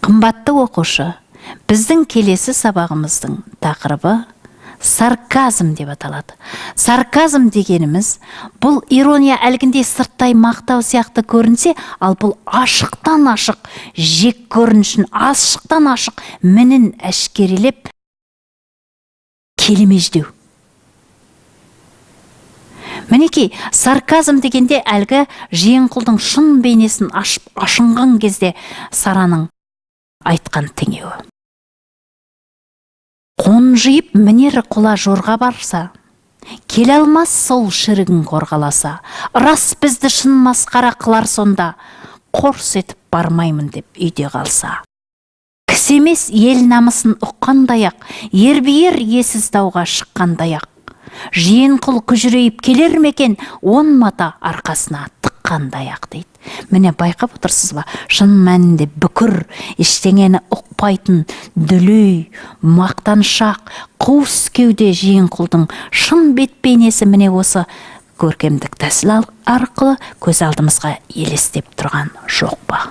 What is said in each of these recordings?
Қымбатты оқушы, біздің келесі сабағымыздың тақырыбы сарказм деп аталады. Сарказм дегеніміз бұл ирония әлгіндей сырттай мақтау сияқты көрінсе, ал бұл ашықтан ашық жек көрінішін, ашықтан ашық мінін әшкерелеп келемеждеу. Мінекей, сарказм дегенде әлгі Жиенқұлдың шын бейнесін ашып, ашынған кезде Сараның айтқан теңеуі: «Қонжиып мінер құла жорға барса, келе алмас сол шірігін қорғаласа. Рас, бізді шын масқара қылар сонда, қорс етіп бармаймын деп үйде қалса. Кісі емес, ел намысын ұққандай ақ, ербиер есіз тауға шыққандай ақ. Жиенқұл күжірейіп келер ме екен, он мата арқасына тыққандай ақ», – дейді. Міне, байқап отырсыз ба, шын мәнінде бүкір, ештеңені ұқпайтын, дүлей, мақтаншақ, қуыс кеуде Жиенқұлдың шын бет бейнесі міне осы көркемдік тәсіл арқылы көз алдымызға елестеп тұрған жоқ па?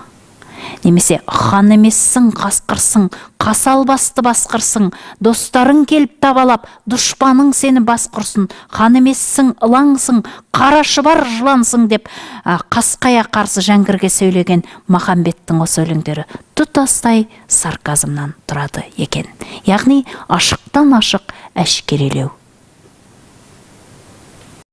Немесе: «Хан емессің, қасқырсың, қасалбасты басқырсың. Достарың келіп табалап, дұшпаның сені бас құрсын. Хан емессің, ылаңсың, қара шұбар жылансың», – деп қасқая қарсы Жәңгірге сөйлеген Махамбеттің осы өлеңдері тұтастай сарказмнан тұрады екен, яғни ашықтан ашық әшкерелеу.